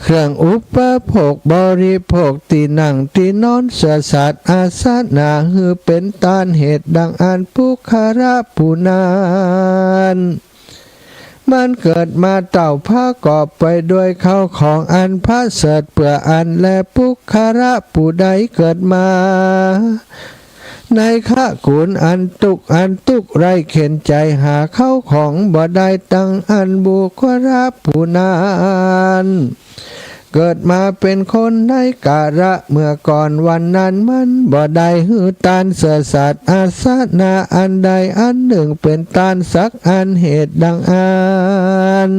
เครื่องอุปโภคบริโภค ตี้นั่งตี้นอน เสื่อสัตว์ อาสนะ หื้อเป๋นตานเหตุดังอั้น ปุคคละผู้นั้น มันเกิดมาเต้าประกอบไปด้วยเข้าของอันประเสริฐเปื้ออั้นแล ปุคคละผู้ใดเกิดมา ในขะกุ๋นอันตุ๊กข์ อันตุ๊กข์ไร้เข็ญใจ๋ หาเข้าของบ่ได้ ดังอันปุคคละผู้นั้น เกิดมาเป๋นคนในกาละเมื่อก่อนวันนั้น มันบ่ได้หื้อตานเสื้อสัตย์อาสนะอันใดอันนึ่งเป๋นตานสักอัน เหตุดังอั้น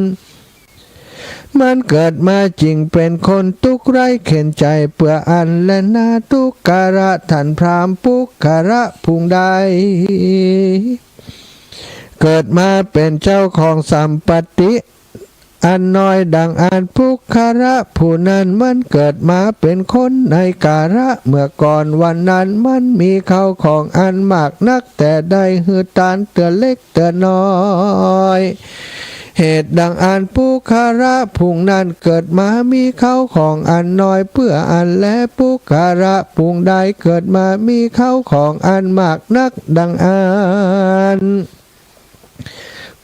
มันเกิดมาจึ่งเป๋นคนตุ๊กข์ไร้เข็ญใจ๋เปื้ออันแลนา ปุคคละ ต้านพราหมณ์ ปุคคละผู้ใด เกิดมาเป๋นเจ้าของสัมปัตติอันน้อยดังอั้น ปุคคละผู้นั้น มันเกิดมาเป๋นคนในกาละเมื่อก่อนวันนั้น มันมีเข้าของอันมากนัก แต่ได้หื้อตานเตื้อเล็กเตื้อน้อย เหตุดังอั้น ปุคคละผู้นั้นเกิดมามีเข้าของอันน้อยเปื้ออันแล ปุคคละผู้ใดเกิดมามีเข้าของอันมากนักดังอั้น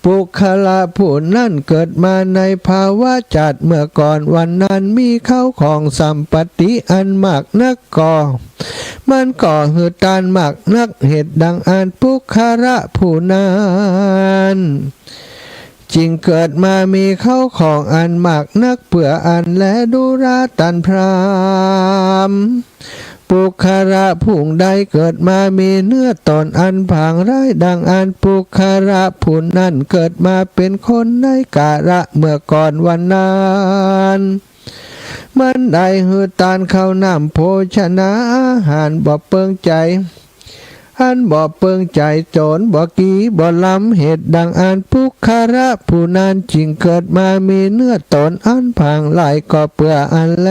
ปุคคละผู้นั้นเกิดมาในภาวะจัตว์เมื่อก่อนวันนั้น มีเข้าของสัมปัตติอันมากนัก ก็มันก็หื้อตานมากนัก เหตุดังอั้น ปุคคละผู้นั้น จึ่งเกิดมามีเข้าของอันมากนักเปื้ออันแล ดูราต้านพราหมณ์ ปุคคละผู้ใดเกิดมามีเนื้อต๋นอันผางร้ายดังอั้น ปุคคละผู้นั้นเกิดมาเป๋นคนในกาละเมื่อก่อนวันนั้น มันได้หื้อตานข้าวน้ำโภชนาอาหารบ่เปิงใจ๋ อันบ่เปิงใจ๋ โจ๋นบ่กี่บ่ลำ เหตุดังอั้น ปุคคละผู้นั้นจึ่งเกิดมามีเนื้อต๋นอันผางร้ายก็เปื้ออันแล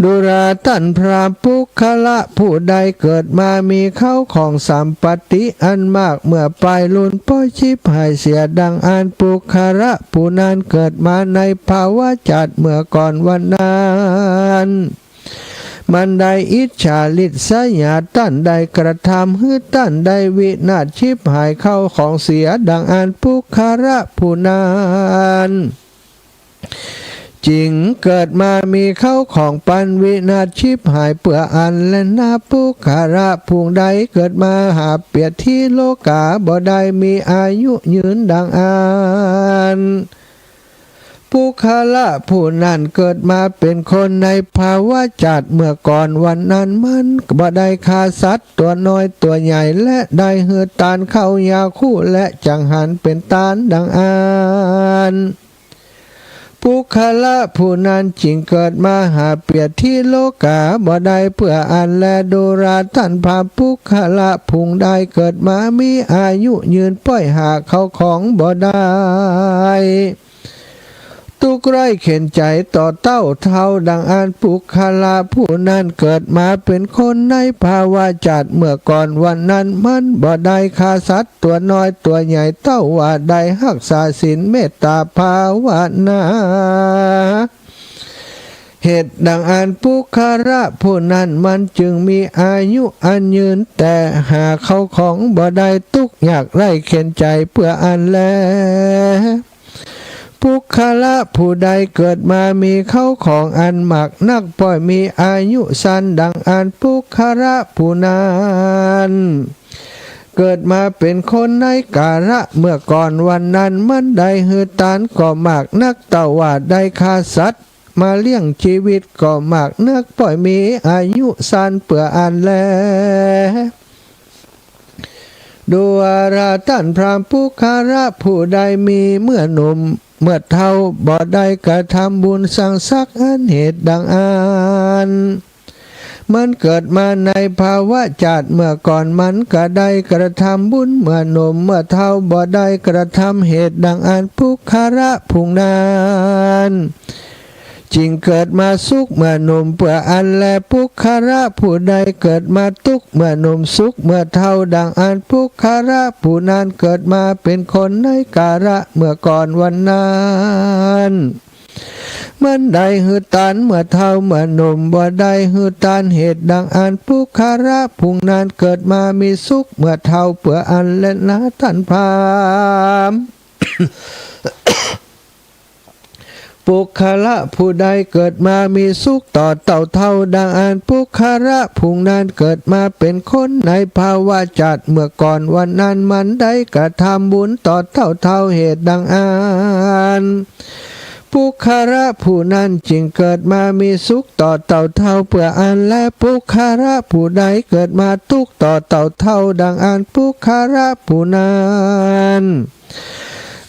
ดูราต้านพราหมณ์ ปุคคละผู้ใดเกิดมามีเข้าของสัมปัตติอันมาก เมื่อปายลุนป้อยฉิบหายเสียดังอั้น ปุคคละผู้นั้นเกิดมาในภาวะจัตว์เมื่อก่อนวันนั้น มันได้อิจฉาริษยาต้าน ได้กระทำหื้อต้านได้วินาศฉิบหายเข้าของเสียดังอั้น ปุคคละผู้นั้น จึงเกิดมามีเข้าของปันวินาศฉิบหายเปื้ออันแลนา ปุคคละผู้ใดเกิดมาหาเปียรติโลก๋า บ่ได้มีอายุยืนดังอั้น ปุคคละผู้นั้นเกิดมาเป๋นคนในภาวะจัตว์เมื่อก่อนวันนั้น มันบ่ได้ฆ่าสัตว์ตั๋วน้อยตั๋วใหญ่ และได้หื้อตานข้าวยาคูและจังหันเป๋นตานดังอั้น ปุคคละผู้นั้นจึงเกิดมาหาเปียรติโลก๋าบ่ได้เปื้ออันแล ดูราต้านพราหมณ์ ปุคคละผู้ใดเกิดมามีอายุยืนป้อยหาเข้าของบ่ได้ ตุ๊กข์ไร้เข็ญใจ๋ต่อเต้าเฒ่าดังอั้น ปุคคละผู้นั้นเกิดมาเป๋นคนในภาวะจัตว์เมื่อก่อนวันนั้น มันบ่ได้ฆ่าสัตว์ตั๋วน้อยตั๋วใหญ่ เต้าว่าได้ฮักษาศีลเมตตาภาวนา เหตุดังอั้น ปุคคละผู้นั้นมันจึงมีอายุอันยืน แต่หาเข้าของบ่ได้ ตุ๊กข์ยากไร้เข็ญใจ๋เปื้ออันแล ปุคคละผู้ใดเกิดมามีเข้าของอันมากนัก ป้อยมีอายุสั้นดังอั้น ปุคคละผู้นั้น เกิดมาเป๋นคนในกาละเมื่อก่อนวันนั้น มันได้หื้อตานก็มากนัก เต้าว่าได้ฆ่าสัตว์มาเลี้ยงจีวิตก็มากนัก ป้อยมีอายุสั้นเปื้ออันแล ดูราต้านพราหมณ์ ปุคคละผู้ใดมีเมื่อหนุ่มเมื่อเฒ่าบ่ได้กระทำบุญสังสักอัน เหตุดังอั้น มันเกิดมาในภาวะจัตว์เมื่อก่อน มันก็ได้กระทำบุญเมื่อหนุ่มเมื่อเฒ่าบ่ได้กระทำ เหตุดังอั้น ปุคคละผู้นั้น จึงเกิดมาสุขเมื่อหนุ่มเปื้ออันแล ปุคคละผู้ใดเกิดมาตุ๊กข์เมื่อหนุ่มสุขเมื่อเฒ่าดังอั้น ปุคคละผู้นั้นเกิดมาเป๋นคนในกาละเมื่อก่อนวันนั้น มันได้หื้อตานเมื่อเฒ่าเมื่อหนุ่มบ่ได้หื้อตาน เหตุดังอั้น ปุคคละผู้นั้นเกิดมามีสุขเมื่อเฒ่าเปื้ออันแลนาต้านพราหมณ์ ปุคคละผู้ใดเกิดมามีสุขต่อเต้าเฒ่า ดังอันปุคคละผู้นั้นเกิดมาเป๋นคนในภาวะจาติเมื่อก่อนวันนั้น มันได้กระทำบุญต่อเต้าเฒ่า เหตุดังอั้น ปุคคละผู้นั้นจึงเกิดมามีสุขต่อเต้าเฒ่า เปื้ออั้นแล ปุคคละผู้ใดเกิดมาทุกข์ต่อเต้าเฒ่า ดังอันปุคคละผู้นั้น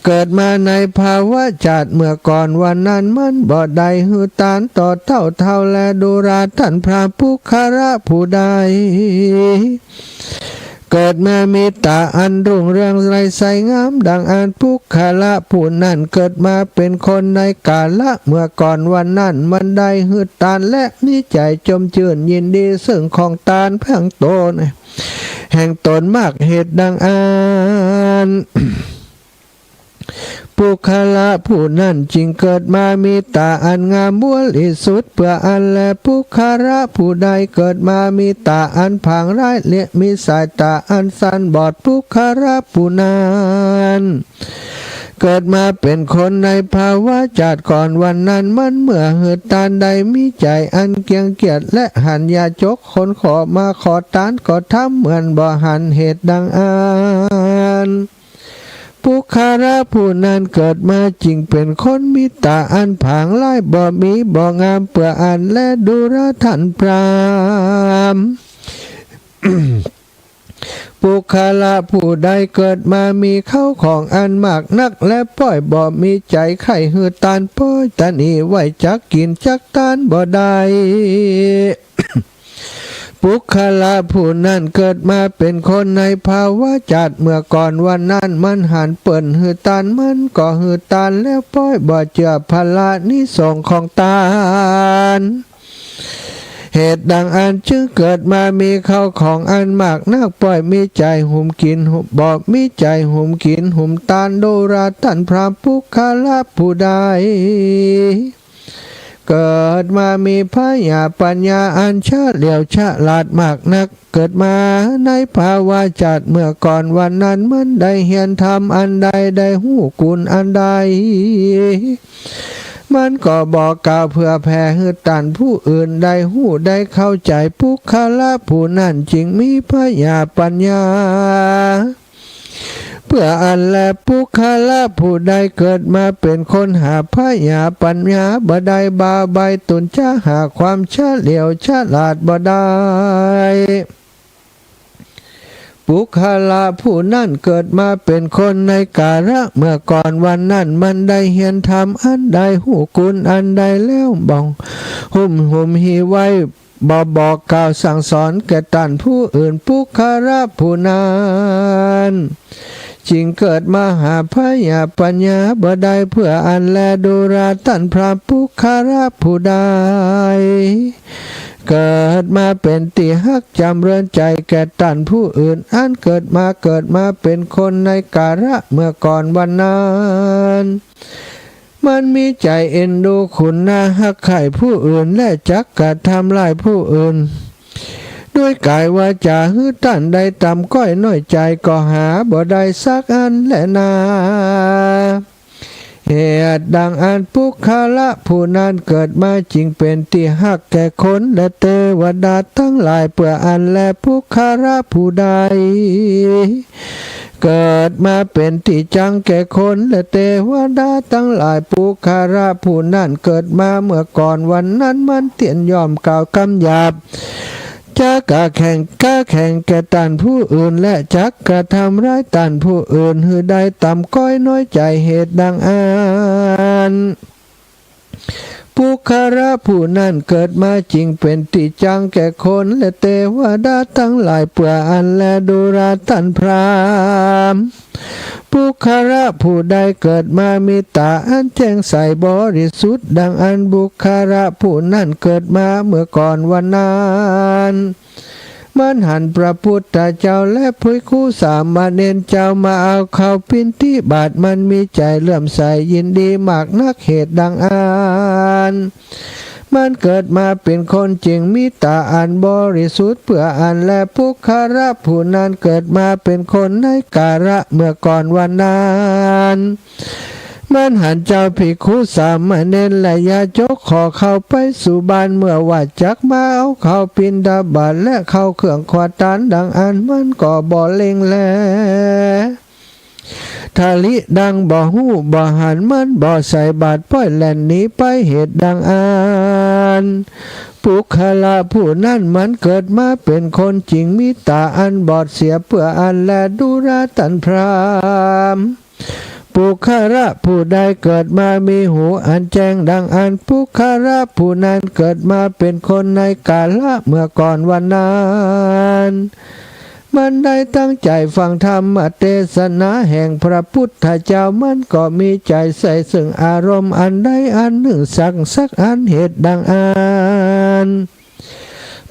เกิดมาในภาวะจาติเมื่อก่อนวันนั้น มันบ่ได้หื้อตานต่อเต้าเฒ่าแล ดูราต้านพราหมณ์ ปุคคละผู้ใด เกิดมามีต๋าอันรุ่งเรืองไร้ใสงาม ดังอันปุคคละผู้นั้นเกิดมาเป๋นคนในกาละเมื่อก่อนวันนั้น มันได้หื้อตานและมีใจ๋จมจื้นยินดีเซิ่งของตานแห่งต๋น แห่งต๋นมาก เหตุดังอั้น ปุคคละผู้นั้นจึงเกิดมามีต๋าอันงามบริสุทธิ์ เปื้ออั้นแล ปุคคละผู้ใดเกิดมามีต๋าอันผางร้าย และมีสายต๋าอันสันบอด ปุคคละผู้นั้นเกิดมาเป๋นคนในภาวะจาติก่อนวันนั้น มันเมื่อหื้อตานได้มีใจ๋อันเกียจเกียจ และหันยากจนคนขอมาขอตานก็ทำเหมือนบ่หัน เหตุดังอั้น ปุคคละผู้นั้นเกิดมาจึงเป๋นคนมีต๋าอันผางร้าย บ่มีบ่งาม เปื้ออั้นแล ดูราต้านพราหมณ์ ปุคคละผู้ใดเกิดมามีเข้าของอันมากนัก และป้อยบ่มีใจ๋ใค่หื้อตาน ป้อยตะหนีไว้จักกิ๋นจักตานบ่ได้ ปุคคละผู้นั้นเกิดมาเป๋นคนในภาวะจาติเมื่อก่อนวันนั้น มันหันเปิ้นหื้อตาน มันก็หื้อตาน แล้วป้อยบ่เจื้อผลานิสงส์ของตาน เหตุดังอั้นจึงเกิดมามีเข้าของอันมากนัก ป้อยมีใจ๋หุมกิ๋นหุม บ่มีใจ๋หุมกิ๋นหุมตาน ดูราต้านพราหมณ์ ปุคคละผู้ใด เกิดมามีผญาปัญญาอันเฉลียวฉลาดมากนัก เกิดมาในภาวะจาติเมื่อก่อนวันนั้น มันได้เฮียนธรรมอันใด ได้ฮู้กุณอันใด มันก็บอกกล่าวเผื่อแผ่หื้อต้านผู้อื่นได้ฮู้ได้เข้าใจ๋ ปุคคละผู้นั้นจึงมีผญาปัญญา เปื้ออั้นแล ปุคคละผู้ใดเกิดมาเป๋นคนหาผญาปัญญาบ่ได้ บ่าวใบ้ตุนจะหาความเฉลียวฉลาดบ่ได้ ปุคคละผู้นั้นเกิดมาเป๋นคนในกาละเมื่อก่อนวันนั้น มันได้เฮียนธรรมอันใด ฮู้กุณอันใดแล้ว บ่หุมหุมหีไว้ บ่บอกกล่าวสั่งสอนแก่ต้านผู้อื่น ปุคคละผู้นั้นจึงเกิดมาหาผญาปัญญาบ่ได้ เปื้ออั้นแล ดูราต้านพราหมณ์ ปุคคละผู้ใด เกิดมาเป๋นตี้ฮักจ๋ำเริญใจ๋แก่ต้านผู้อื่น อันเกิดมา เกิดมาเป๋นคนในกาละเมื่อก่อนวันนั้น มันมีใจ๋เอ็นดูคุณนาฮักใค่ผู้อื่น และจักกระทำร้ายผู้อื่น ด้วยก๋ายวาจ๋าหื้อต้านได้ต่ำก้อยน้อยใจ๋ก็หาบ่ได้สักอันแลนา เหตุดังอั้นปุคคละผู้นั้นเกิดมาจึงเป๋นตี้ฮักแก่คนและเตวดาตังหลาย เปื้ออั้นแล ปุคคละผู้ใด เกิดมาเป๋นตี้จังแก่คนและเตวดาตังหลาย ปุคคละผู้นั้นเกิดมาเมื่อก่อนวันนั้น มันเตี้ยนย่อมกล่าวกำหยาบ จักกะแข่งกะแข่งแก่ต้านผู้อื่น และจักกระทำร้ายต้านผู้อื่น หื้อได้ต่ำก้อยน้อยใจ๋ เหตุดังอั้น ปุคคละผู้นั้นเกิดมาจึงเป๋นตี้จังแก่คนและเตวดาตังหลาย เปื้ออั้นแล ดูราต้านพราหมณ์ ปุคคละผู้ใดเกิดมามีต๋าอันแจ้งใสบริสุทธิ์ ดังอั้นปุคคละผู้นั้นเกิดมาเมื่อก่อนวันนั้น มันหันพระพุทธเจ้าและภิกขุสามเณรเจ้ามาเอาข้าวปิณฑบาต มันมีใจ๋เลื่อมใสยินดีมากนัก เหตุดังอั้น มันเกิดมาเป๋นคนจึงมีต๋าอันบริสุทธิ์ เปื้ออั้นแล ปุคคละผู้นั้นเกิดมาเป๋นคนในกาละเมื่อก่อนวันนั้น มันหันเจ้าภิกขุสามเณรและญาติโยมขอเข้าไปสู่บ้าน เมื่อว่าจักมาเอาข้าวบิณฑบาตและข้าวเครื่องขวัตตานดังอั้น มันก็บ่เล็งแล ทะลิดังบ่ฮู้บ่หัน มันบ่ใส่บาตร ป้อยแล่นหนีไปเหตุดังอั้น ปุคคละผู้นั้นมันเกิดมาเป๋นคนจริง มีต๋าอันบอดเสียเปื้ออั้นแล ดูราต้านพราหมณ์ ปุคคละผู้ใดเกิดมามีหูอันแจ้งดังอั้น ปุคคละผู้นั้นเกิดมาเป๋นคนในกาละเมื่อก่อนวันนั้น มันได้ตั้งใจ๋ฟังธรรมเตสนาแห่งพระพุทธเจ้า มันก็มีใจ๋ใส่ซึ่งอารมณ์อันใดอันนึ่งสักสักอันเหตุดังอั้น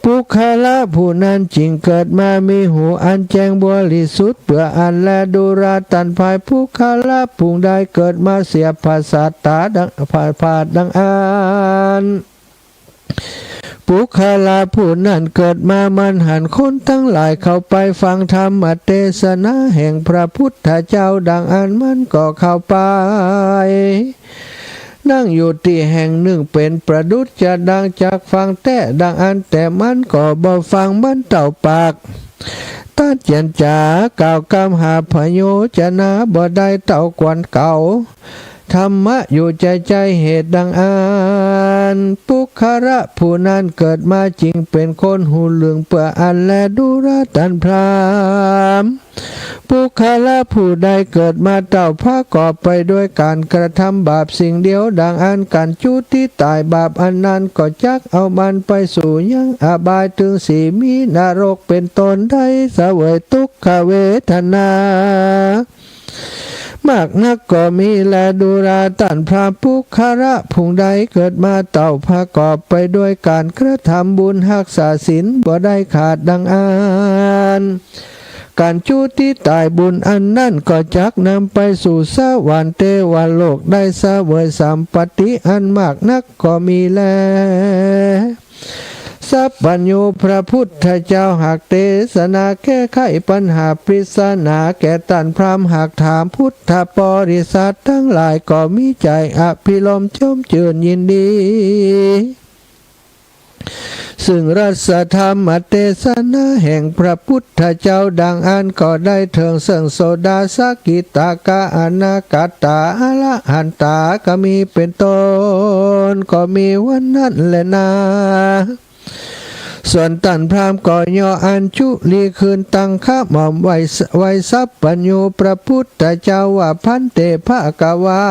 ปุคคละผู้นั้นจึงเกิดมามีหูอันแจ้งบริสุทธิ์เปื้ออั้นแล ดูราต้านพราหมณ์ ปุคคละผู้ใดเกิดมาเสียผสาทต๋าดัง ผาดดังอั้น ปุคคละผู้นั้นเกิดมามันหันคนตังหลายเข้าไปฟังธรรมเตสนาแห่งพระพุทธเจ้าดังอั้น มันก็เข้าไป นั่งอยู่ตี้แห่งนึ่งเป๋นประดุจจะดังจักฟังแต๊ดังอั้น แต่มันก็บ่ฟัง มันเต้าปากตัดเจียนจ๋ากล่าวกำหาพโยจนะบ่ได้เต้าควรเก่า ธรรมะอยู่ใจ๋ใจ๋เหตุดังอั้น ปุคคละผู้นั้นเกิดมาจึงเป๋นคนหูลึงเปื้ออั้นแล ดูราต้านพราหมณ์ ปุคคละผู้ใดเกิดมาเต้าประกอบไปด้วยก๋านกระทำบาปสิ่งเดียวดังอั้น ก๋านจุติต๋ายบาปอันนั้นก็จักเอามันไปสู่ยังอบายตึงสี่ มีนรกเป๋นต้น ได้เสวยตุ๊กขเวทนา มากนักก็มีแล ดูราต้านพราหมณ์ ปุคคละผู้ใดเกิดมาเต้าประกอบไปด้วยก๋านกระทำบุญฮักษาศีลบ่ได้ขาดดังอั้น ก๋านจุติต๋ายบุญอันนั้นก็จักนำไปสู่สวรรค์เตวโลก ได้เสวยสัมปัตติอันมากนักก็มีแล สัพพัญญูพระพุทธเจ้าหากเตสนาแก้ไขปัญหาปริศนาแก่ต้านพราหมณ์ หากถามพุทธบริษัทตังหลายก็มีใจ๋อภิรมย์จมจื้นยินดี ซึ่งรัสธรรมเตสนาแห่งพระพุทธเจ้าดังอั้น ก็ได้เถิงซึ่งโสดา สกิทาคา อนาคา อรหันตา ก็มีเป๋นต้น ก็มีวันนั้นแลนา ส่วนต้านพราหมณ์ก็ย่ออัญชุลีขึ้นตั้งขะหม่อมไหว้ ไหว้สัพพัญญูพระพุทธเจ้าว่า ภันเต ภะคะวา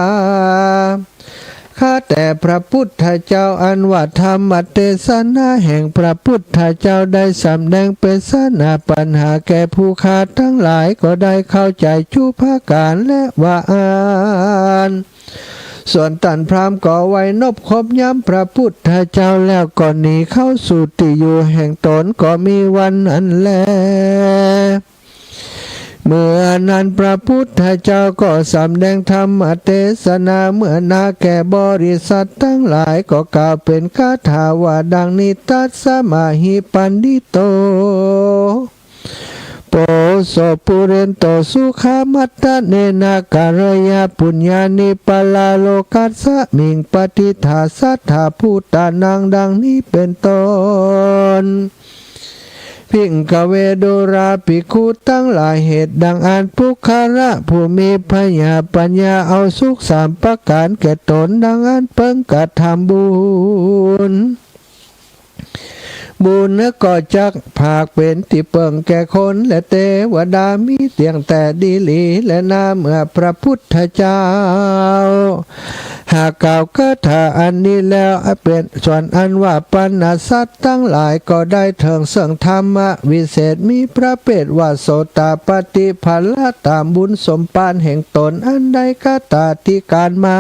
ข้าแต่พระพุทธเจ้า อันว่าธรรมเตสนาแห่งพระพุทธเจ้าได้สำแดงเตสนาปัญหาแก่ผู้ข้าตังหลายก็ได้เข้าใจ๋จุประก๋านแลว่าอั้น ส่วนต้านพราหมณ์ก็ไหว้นบคบย้ำพระพุทธเจ้าแล้วก็หนีเข้าสู่ตี้อยู่แห่งตนก็มีวันนั้นแล เมื่อนั้นพระพุทธเจ้าก็สำแดงธรรมเตสนาเมื่อนาแก่บริษัทตังหลาย ก็กล่าวเป๋นคาถาว่าดังนี้ ตัสมาหิ ปัณฑิโต โปโส ปุเรนโต สุขะมัตตะเนนะ กะเรยะ ปุญญานิ ปะระโลกัสมิง ปะทิฏฐา สัทธา ภูตานัง ดังนี้เป๋นต้น ภิกขเว ดูราภิกขุตังหลาย เหตุดังอั้นปุคคละผู้มีผญาปัญญาเอาสุขสามประก๋านแก่ตนดังอั้นเปิงกระทำบุญ บุญนั้นก็จักผากเป๋นตี้เปิงแก่คนและเตวดา มีเตี้ยงแต่ดีหลีแลนา เมื่อพระพุทธเจ้า หากกล่าวคาถาอันนี้แล้ว เป๋นส่วนอันว่าปณะสัตว์ตังหลายก็ได้เถิงซึ่งธรรมวิเศษ มีประเภทว่าโสตาปัตติผลตามบุญสมปานแห่งตนอันได้กระตำตี้ก๋านมา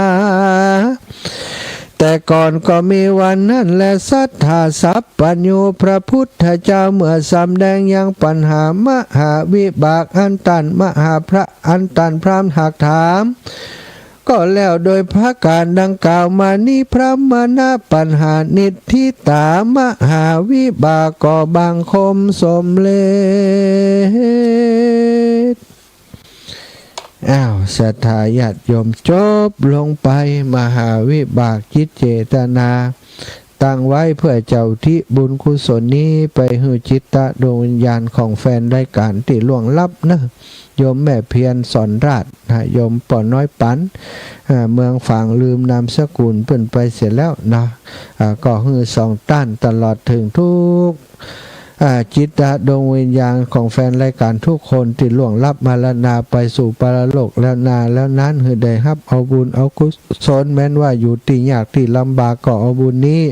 แต่ก่อนก็มีวันนั้นแล สัทธาสัพพัญญูพระพุทธเจ้าเมื่อสำแดงยังปัญหามหาวิบากอันต้านมหาพระ อันต้านพราหมณ์หากถาม ก็แล้วโดยประก๋านดังกล่าวมานี้ พราหมณปัญหานิฏฐิตามหาวิบากก็บังคมสำเร็จ อ้าว ศรัทธาญาติโยม จบลงไป มหาวิบากจิตเจตนา ตั้งไว้เพื่อจะอุทิศบุญกุศลนี้ไปหื้อจิตตะดวงวิญญาณของแฟนรายการตี้ล่วงลับเนอะ โยมแม่เพียรสอนราชนะ โยมป้อน้อยปัน อ่า เมืองฝาง ลืมนามสกุลเปิ้นไปเสียแล้วนะ อ่า ก็หื้อสองต้านตลอดเถิงทุก อ่า จิตตะดวงวิญญาณของแฟนรายการทุกคนตี้ล่วงลับมรณาไปสู่ปรโลกแล้วนาแล้วนั้น หื้อได้ฮับเอาบุญเอากุศล แม้นว่าอยู่ตี้ยากตี้ลำบากก็เอาบุญนี้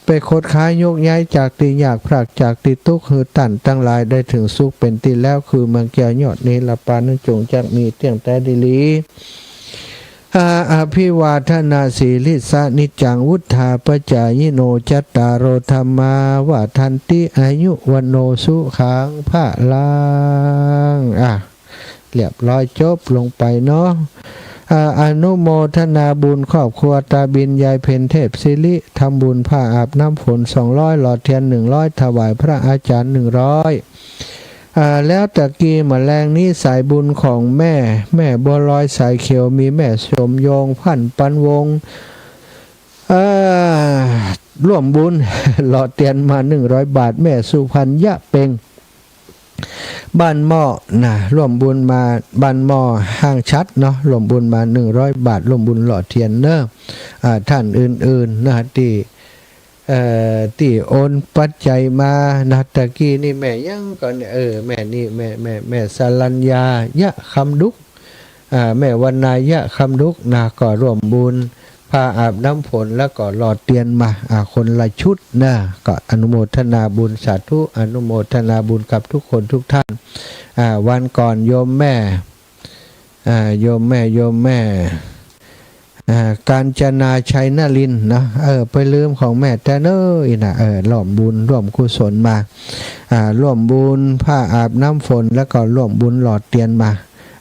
ไปขดขายกย้ายจากตี้ยาก พรากจากตี้ตุ๊กข์ หื้อต้านตังหลายได้เถิงสุขเป๋นตี้แล้ว คือเมืองแก้วยอดเนรปานนั้น จงจักมีเตี้ยงแต๊ดีหลี อา อภิวาทนาสีลิสสะ นิจจังวุฑฒาปจายิโน จัตตาโร ธัมมา วัฑฒันติ อายุ วัณโณ สุขัง พะลัง อ่ะ เรียบร้อย จบลงไปเนาะ อ่า อนุโมทนาบุญครอบครัวตาบิน ยายเพ็ญ เทพศิริ ทำบุญผ้าอาบน้ำฝนสองร้อย หล่อเตียนหนึ่งร้อย ถวายพระอาจารย์หนึ่งร้อย อ่า แล้วตะกี้เมื่อแลงนี้สายบุญของแม่ แม่บัวลอยสายเขียว มีแม่สมยง พันธุ์ปันวงศ์ เอ่อ ร่วมบุญ หล่อเตียนมาหนึ่งร้อยบาท แม่สุพรรณยะเปง บ้านหม้อนะ ร่วมบุญมา บ้านหม้อห้างฉัตรเนาะ ร่วมบุญมาหนึ่งร้อยบาท ร่วมบุญหล่อเตียนเนอะ อ่า ท่านอื่นๆ นะ ตี้ เอ่อ ตี้โอนปัจจัยมานะ ตะกี้นี่แม่หยังก่อ เออ แม่นี่ แม่ แม่ แม่สรัญญายะคำดุก อ่า แม่วรรณายะคำดุกนะ ก็ร่วมบุญผ้าอาบน้ำฝน แล้วก็หล่อเตียนมา อ่า คนละชุดนะ ก็อนุโมทนาบุญ สาธุ อนุโมทนาบุญกับทุกคนทุกท่าน อ่า วันก่อนโยมแม่ อ่า โยมแม่ โยมแม่ อ่า กาญจนา ชัยนรินทร์นะ เออ ไปลืมของแม่แต๊เน้อ อี้นะ เออ ร่วมบุญร่วมกุศลมา อ่า ร่วมบุญผ้าอาบน้ำฝน แล้วก็ร่วมบุญหล่อเตียนมา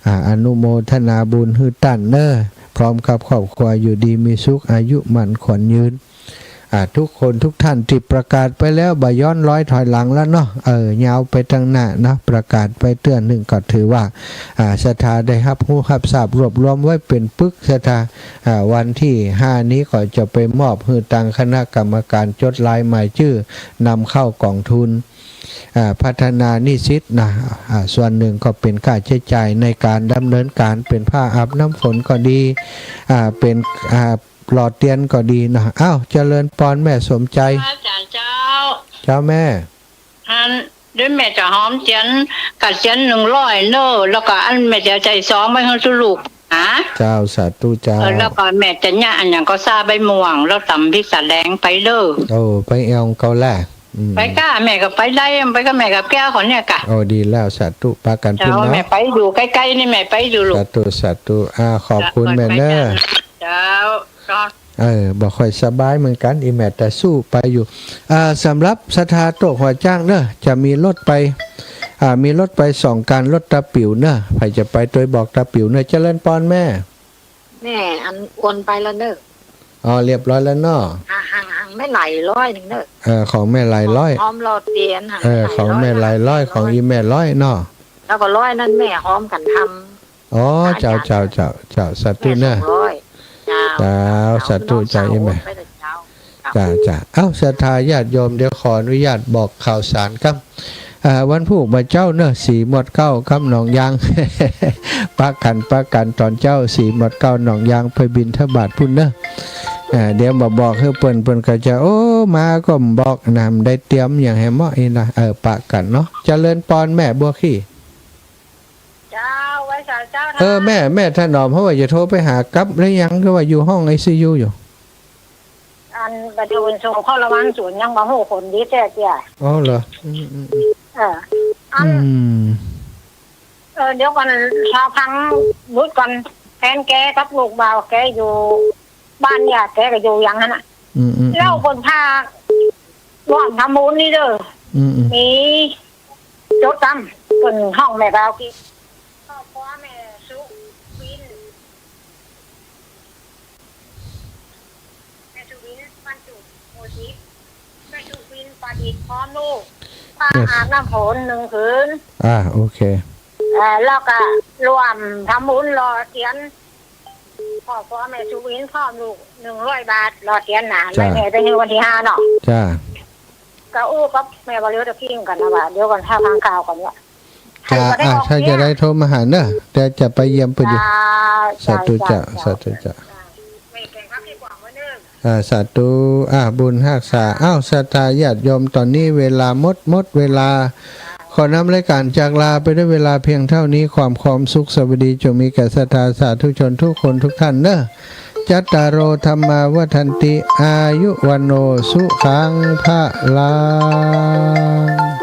อ่า อนุโมทนาบุญหื้อต้านเน้อ พร้อมกับครอบครัวอยู่ดีมีสุข อายุหมั้นขวัญยืน อ่า ทุกคนทุกท่านตี้ประกาศไปแล้ว บ่ย้อนรอยถอยหลังแล้วเนาะ เออ ยาวไปตังหน้าเนาะ ประกาศไปเตื้อนึ่งก็ถือว่า อ่า ศรัทธาได้ฮับฮู้ฮับทราบ รวบรวมไว้เป๋นปึก ศรัทธา อ่า วันตี้ห้านี้ก็จะไปมอบหื้อตางคณะกรรมการจดรายหมายจื้อนำเข้ากองทุน อ่า พัฒนานิสิตนะ อ่า ส่วนนึ่งก็เป๋นค่าใจ๊จ่ายในก๋านดำเนินก๋าน เป๋นผ้าอาบน้ำฝนก็ดี อ่า เป๋น อ่า หล่อเตียนก็ดีนะ อ้าว เจริญปอนแม่สมใจ อาจ๋ารย์เจ้า เจ้าแม่ อัน เดี๋ยวแม่จะหอมเตียน กะเตียนหนึ่งร้อยเน้อ แล้วก็อันแม่จะใจ๋ซองไว้หื้อตุ๊ลูกนะ เจ้า สาธุเจ้า เออ แล้วก็แม่จะเยียะอันหยังก็ซ่าใบม่วง แล้วตำพริกตาแดงไปเน้อ โอ้ ไปแอ่วเก่าแล อืม ไปก้า แม่ก็ไปได้ ไปก็แม่กับแก้วเขาเนี่ยกะ โอ้ ดีแล้ว สาธุ ปากั๋น เจ้า พุ้นเนาะ แม่ไปอยู่ใก้ๆ นี่ แม่ไปอยู่ลูก สาธุ สาธุ อ่า ขอบคุณแม่เน้อ เจ้า เออ บ่ค่อยสบายเหมือนกั๋น อีแม่ แต่สู้ไปอยู่ อ่า สำหรับศรัทธาโต๊ะหัวจ๊างเน้อ จะมีรถไป อ่า มีรถไปสองคัน รถตาปิ๋วเน้อ ใผจะไปตวยบอกตาปิ๋วเน้อ เจริญปอนแม่ แม่ อันโอนไปแล้วเน้อ อ๋อ เรียบร้อยแล้วเนาะ หัง หัง หังแม่ไหลร้อยนึ่งเน้อ เออ ของแม่ไหลร้อย หอมหล่อเตียน หัง เออ แม่ไหลร้อย ของแม่ไหลร้อย ของอีแม่ร้อยเนาะ แล้วก็ร้อยนั้นแม่หอมกั๋นทำ อ๋อ เจ้า เจ้า เจ้า เจ้า สาธุเน้อ แม่สองร้อย เจ้า เจ้า สาธุ เจ้า อีแม่ เจ้า เจ้า เจ้า เอ้า ศรัทธาญาติโยม เดี๋ยวขออนุญาตบอกข่าวสารครับ อ่า วันพูกบ่าเจ๊าเน้อ สีหมวดเก๊ากับหนองยาง ปะกั๋น ปะกั๋นต๋อนเจ๊า สีหมวดเก๊าหนองยาง ไปบิณฑบาตพุ้นเน้อ อ่า เดี๋ยวบ่บอกหื้อเปิ้น เปิ้นก็จะ โอ้ มาก็บ่บอกนะ บ่ได้เตรียมหยังหื้อเหมาะอี้นะ เออ ปะกั๋นเนาะ เจริญปอนแม่บัวขี้ เจ้า ไหว้สาเจ้า เออ แม่ แม่ถนอม เพราะว่าจะโทรไปหากับหรือยัง หรือว่าอยู่ห้องไอซียูอยู่ อันบ่าเดี๋ยวส่งเข้าโรงพยาบาลศูนย์ ยังบ่ฮู้ผลดีแต๊เตี้ย อ๋อเหรอ อืม อืม อืม เออ อัน อืม เออ เดี๋ยวก่อน ชาวพังบุตรก่อน แฟนแกกับลูกบ่าวแกอยู่บ้านเนี่ย แกก็อยู่อย่างนั้นน่ะ อืม อืม อืม แล้วคนพาร่วมทำบุญนี่เด้อ อืม อืม มี โจ๊ะตั้ม เปิ้นฮ้องแม่บ่าวกี้ ครอบครัวแม่สุวิน แม่สุวิน บ้านจุก หมู่สิบ แม่สุวิน ประดิษฐ์ พร้อมลูก ผ้าอาบน้ำฝนหนึ่งผืน อ่า โอเค เอ่อ แล้วก็ร่วมทำบุญหล่อเตียน ครอบครัวแม่สุวินพร้อมลูก หนึ่งร้อยบาท หล่อเตียนหนา จ้า แม่ไปในวันตี้ห้าเนาะ จ้า ก็อู้กับแม่บ่าเลียวตะกี้กั๋นนะว่า เดี๋ยวก่อน ถ้าทางข่าวก่อนเนี่ย จ้า ใครก็ได้ อ่า ออก ถ้าจะได้โทรมาหาเนอะ แต่จะไปเยี่ยมเปิ้นอยู่ จ้า สาธุจ้า จ้า สาธุจ้า แม่แกงผักขี้กวางไว้เนอะ อ่า สาธุ อ่า บุญฮักษา อ้าว ศรัทธาญาติโยม ต๋อนนี้เวลาหมด หมดเวลา ขอนำรายก๋านจากลาไปด้วยเวลาเพียงเท่านี้ ความ ความสุขสวัสดีจงมีแก่ศรัทธาสาธุชนทุกคนทุกท่านเนอะ จัตตาโร ธัมมา วัฑฒันติ อายุ วัณโณ สุขัง พลัง